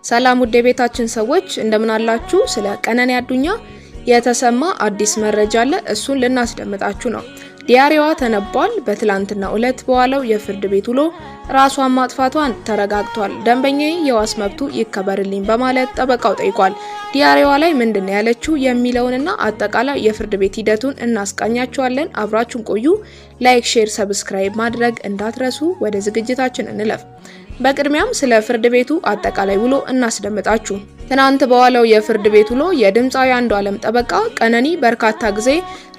ሰላም ውድ የቤታችን ሰዎች፣ እንደምን አላችሁ? ስለ ቀነኒ አዱኛ የተሰማ አዲስ መረጃ አለ። እሱን ልናስደምጣችሁ ነው። Diary ዋ ተነቧል። በትላንትናው ዕለት በዋለው የፍርድ ቤት ውሎ ራሷን ማጥፋቷን ተረጋግጧል። ደንበኛዬ የዋስ መብቱ ይከበርልኝ በማለት ጠበቃው ጠይቋል። Diary ዋ ላይ ምንድን ነው ያለችው የሚለውንና አጠቃላይ የፍርድ ቤት ሂደቱን እናስቃኛችኋለን። አብራችሁን ቆዩ። Like፣ share፣ subscribe ማድረግ እንዳትረሱ። ወደ ዝግጅታችን እንለፍ። በቅድሚያም ስለ ፍርድ ቤቱ አጠቃላይ ውሎ እናስደምጣችሁ። ትናንት በዋለው የፍርድ ቤት ውሎ የድምፃዊ አንዱዓለም ጠበቃ ቀነኒ በርካታ ጊዜ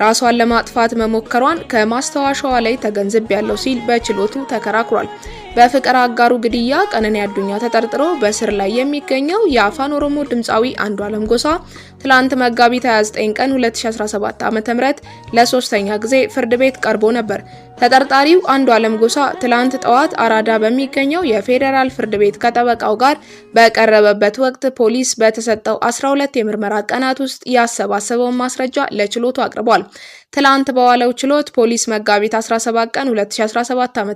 ራሷን ለማጥፋት መሞከሯን ከማስታወሻዋ ላይ ተገንዝቤያለሁ ሲል በችሎቱ ተከራክሯል። በፍቅር አጋሩ ግድያ ቀነኒ አዱኛ ተጠርጥሮ በእስር ላይ የሚገኘው የአፋን ኦሮሞ ድምፃዊ አንዱዓለም ጎሳ ትላንት መጋቢት 29 ቀን 2017 ዓ.ም ለሶስተኛ ጊዜ ፍርድ ቤት ቀርቦ ነበር። ተጠርጣሪው አንዱዓለም ጎሳ ትላንት ጠዋት አራዳ በሚገኘው የፌዴራል ፍርድ ቤት ከጠበቃው ጋር በቀረበበት ወቅት ፖሊስ በተሰጠው 12 የምርመራ ቀናት ውስጥ ያሰባሰበውን ማስረጃ ለችሎቱ አቅርቧል። ትላንት በዋለው ችሎት ፖሊስ መጋቢት 17 ቀን 2017 ዓ.ም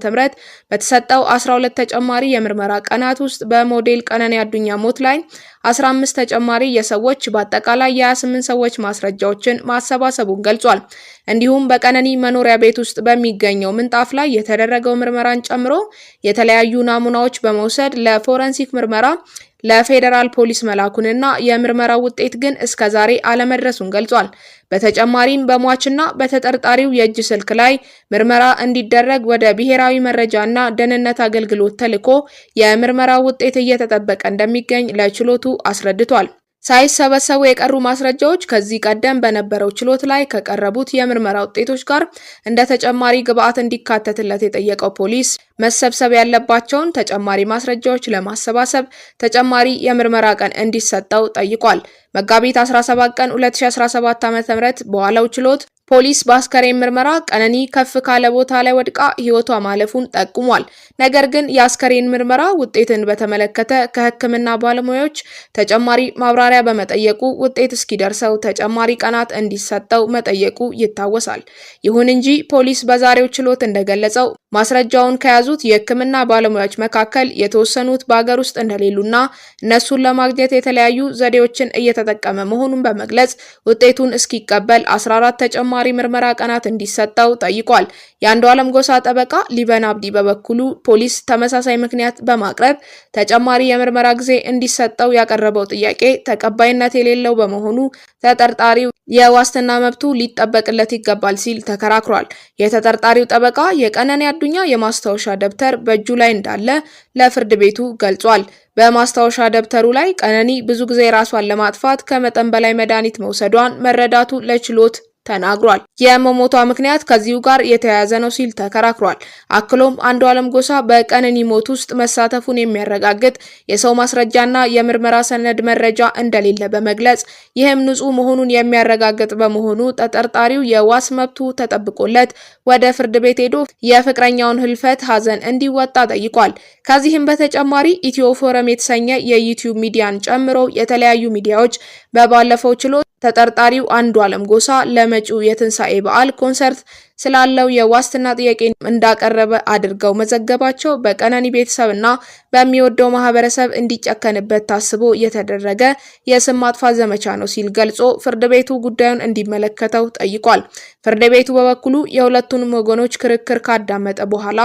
በተሰጠው 12 ተጨማሪ የምርመራ ቀናት ውስጥ በሞዴል ቀነኒ አዱኛ ሞት ላይ 15 ተጨማሪ የሰዎች፣ በአጠቃላይ የ28 ሰዎች ማስረጃዎችን ማሰባሰቡን ገልጿል። እንዲሁም በቀነኒ መኖሪያ ቤት ውስጥ በሚገኘው ምንጣፍ ላይ የተደረገው ምርመራን ጨምሮ የተለያዩ ናሙናዎች በመውሰድ ለፎረንሲክ ምርመራ ለፌዴራል ፖሊስ መላኩንና የምርመራው ውጤት ግን እስከ ዛሬ አለመድረሱን ገልጿል። በተጨማሪም በሟችና በተጠርጣሪው የእጅ ስልክ ላይ ምርመራ እንዲደረግ ወደ ብሔራዊ መረጃና ደህንነት አገልግሎት ተልኮ የምርመራው ውጤት እየተጠበቀ እንደሚገኝ ለችሎቱ አስረድቷል። ሳይሰበሰቡ የቀሩ ማስረጃዎች ከዚህ ቀደም በነበረው ችሎት ላይ ከቀረቡት የምርመራ ውጤቶች ጋር እንደ ተጨማሪ ግብዓት እንዲካተትለት የጠየቀው ፖሊስ መሰብሰብ ያለባቸውን ተጨማሪ ማስረጃዎች ለማሰባሰብ ተጨማሪ የምርመራ ቀን እንዲሰጠው ጠይቋል። መጋቢት 17 ቀን 2017 ዓ.ም በዋለው ችሎት ፖሊስ በአስከሬን ምርመራ ቀነኒ ከፍ ካለ ቦታ ላይ ወድቃ ሕይወቷ ማለፉን ጠቁሟል። ነገር ግን የአስከሬን ምርመራ ውጤትን በተመለከተ ከሕክምና ባለሙያዎች ተጨማሪ ማብራሪያ በመጠየቁ ውጤት እስኪደርሰው ተጨማሪ ቀናት እንዲሰጠው መጠየቁ ይታወሳል። ይሁን እንጂ ፖሊስ በዛሬው ችሎት እንደገለጸው ማስረጃውን ከያዙት የሕክምና ባለሙያዎች መካከል የተወሰኑት በአገር ውስጥ እንደሌሉና እነሱን ለማግኘት የተለያዩ ዘዴዎችን እየተጠቀመ መሆኑን በመግለጽ ውጤቱን እስኪቀበል 14 ተጨማሪ ምርመራ ቀናት እንዲሰጠው ጠይቋል። የአንዱዓለም ጎሳ ጠበቃ ሊበን አብዲ በበኩሉ ፖሊስ ተመሳሳይ ምክንያት በማቅረብ ተጨማሪ የምርመራ ጊዜ እንዲሰጠው ያቀረበው ጥያቄ ተቀባይነት የሌለው በመሆኑ ተጠርጣሪው የዋስትና መብቱ ሊጠበቅለት ይገባል ሲል ተከራክሯል። የተጠርጣሪው ጠበቃ የቀነኒ አዱኛ የማስታወሻ ደብተር በእጁ ላይ እንዳለ ለፍርድ ቤቱ ገልጿል። በማስታወሻ ደብተሩ ላይ ቀነኒ ብዙ ጊዜ ራሷን ለማጥፋት ከመጠን በላይ መድኃኒት መውሰዷን መረዳቱ ለችሎት ተናግሯል። የመሞቷ ምክንያት ከዚሁ ጋር የተያያዘ ነው ሲል ተከራክሯል። አክሎም አንዱዓለም ጎሳ በቀነኒ ሞት ውስጥ መሳተፉን የሚያረጋግጥ የሰው ማስረጃና የምርመራ ሰነድ መረጃ እንደሌለ በመግለጽ ይህም ንጹህ መሆኑን የሚያረጋግጥ በመሆኑ ተጠርጣሪው የዋስ መብቱ ተጠብቆለት ወደ ፍርድ ቤት ሄዶ የፍቅረኛውን ህልፈት ሀዘን እንዲወጣ ጠይቋል። ከዚህም በተጨማሪ ኢትዮ ፎረም የተሰኘ የዩቲዩብ ሚዲያን ጨምሮ የተለያዩ ሚዲያዎች በባለፈው ችሎት ተጠርጣሪው አንዱዓለም ጎሳ ለመጪው የትንሳኤ በዓል ኮንሰርት ስላለው የዋስትና ጥያቄ እንዳቀረበ አድርገው መዘገባቸው በቀነኒ ቤተሰብና በሚወደው ማህበረሰብ እንዲጨከንበት ታስቦ የተደረገ የስም ማጥፋት ዘመቻ ነው ሲል ገልጾ ፍርድ ቤቱ ጉዳዩን እንዲመለከተው ጠይቋል። ፍርድ ቤቱ በበኩሉ የሁለቱንም ወገኖች ክርክር ካዳመጠ በኋላ